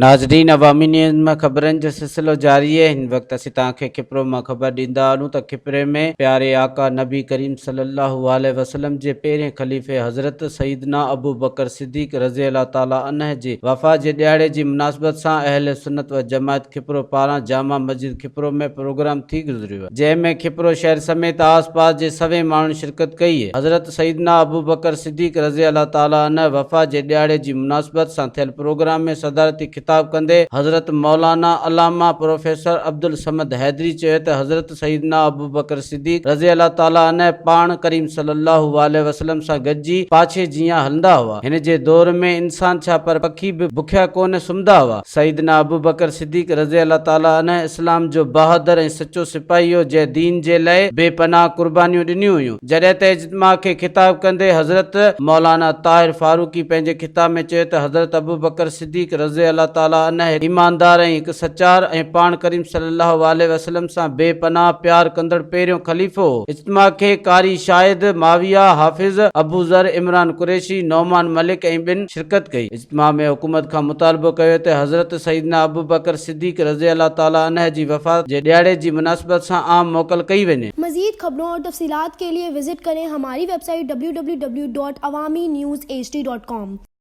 ناظرين عوامي نيوز ۾ خبرن جو سلسلو جاري آهي هن وقت اسين توهان کي کپرو مان خبر ڏيندا هلون ته کپري ۾ پياري آقا نبي ڪريم صلي الله عليه وسلم جي پهرين خليفي حضرت سيدنا ابوبڪر صديق رضي الله تعالٰي عنه جي وفات جي ڏهاڙي جي مناسبت سان اهل سنت و جماعت کپرو پاران جامع مسجد کپرو ۾ پروگرام ٿي گذريو جنهن ۾ کپرو شهر سميت آس پاس جي سوين ماڻهن شرڪت ڪئي. حضرت سيدنا ابوبڪر صديق رضي الله تعالٰي عنه وفات جي ڏهاڙي جي مناسبت سان ٿيل پروگرام ۾ صدارتي خطاب ڪندي حضرت مولانا علامه پروفيسر عبدالصمد حيدري چيو ته حضرت سيدنا ابوبڪر صديق رضي الله تعالٰي عنه پاڻ ڪريم صلي الله عليه وسلم سان گڏجي پاڇي جيان هلندا هئا. هن جي دور ۾ انسان ڇا پر پکي به بکيا ڪونه سمهندا هئا. سيدنا ابوبڪر صديق رضي الله تعالٰي عنه اسلام جو بهادر ۽ سچو سپاهي هو جنهن دين جي لئه بي پناهه قربانيون ڏنيون هيون. جڏهن ته اجتماع کي خطاب ڪندي حضرت مولانا طاهر فاروقي پنهنجي خطاب ۾ چيو ته حضرت ابوبڪر صديق رضي الله تعالٰي عنه هڪ ايماندار ۽ هڪ سچار ۽ پاڻ ڪريم صلي الله عليه وسلم سان بي پناهه پيار ڪندڙ پهريون خليفو هو. اجتماع کي قاري شاهد معاويه، حافظ ابوذر، عمران قريشي، نعمان ملڪ ۽ ٻين شرڪت ڪئي. اجتماع ۾ حڪومت کان مطالبو ڪيو ته حضرت سيدنا ابوبڪر صديق رضي الله تعالٰي عنه جي وفات جي ڏهاڙي جي مناسبت سان عام موڪل ڪئي وڃي. مزيد خبرون اور تفصيلات کے لئے وزٽ ڪرين ھماري web site www.awamiNewsHD.com.